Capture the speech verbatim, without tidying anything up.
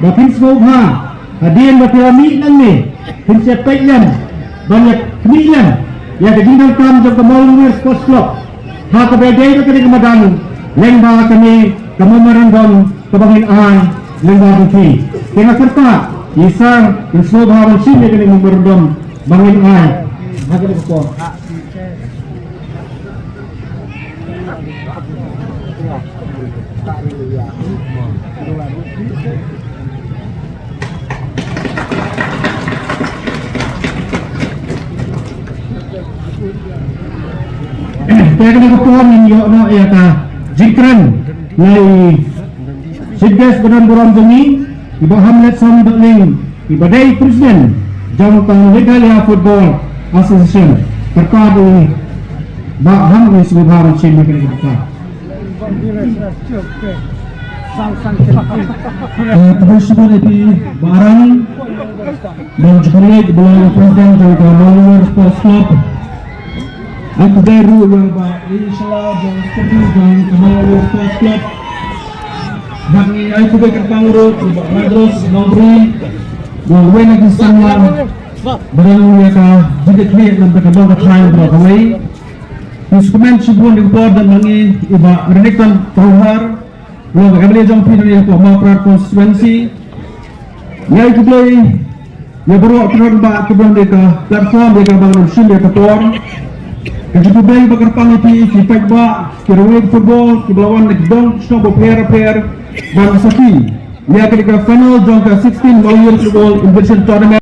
Ba phin sngewbha hadien ba phi la mih nangne, phin sa peit lem ban ïa khmih lem ïa ka jingdonkam jong ka Mawlynroi Sports Club ha kaba ïadei bad kane ka madan lyngba kane ka memorandum kaba ngin ai lyngba jong phi. Te nga kyrpad ïa i Sir, phin sngewbha ban shim ïa kane ka memorandum ba ngin ai ha kane ka por. Te kane ka por ngin ïoh noh ïa ka jingkren na i Chief Guest ba don burom jong ngi, i Bah Hamletson Dohling, i ba dei President jong ka Meghalaya Football Association. Kyrpad ïa i Bah Ham, ïa i sngewbha ban shim ïa kane ka jingkren. Eh, khublei shibun ïa phi Bah Arang, Bah Jukrit, Bah President jong ka Mawlynroi Sports Club. Ai khublei ruh ïa Bah Ishla, Bah Secretary jong ka Mawlynroi Sports Club. Bad ngi ai khublei kyrpang ruh ïa Bah Randros Nongbri, Bah Wena Kisanwan, ba don ïa ka jingkitkhlieh namar ka long ka thaiñ ba kawei. Ngi sngewkmen shibun ïa ka por don ma ngi i Bah Renikton Pawhar, long ka M L A jong phi na ïa ka Mawkyrwat constituency. Ngi ai khublei ïa baroh ki rangbah kiba don ïa ka platform ïa kaba ngin shim ïa ka por. Ka jingkhublei ba kyrpang ïa phi ki paidbah, ki riewngeit football kiba la wan na ki dong shnong bapher bapher ban sakhi ïa kane ka final jong ka sixteen Mawlynroi Football Invitation Tournament.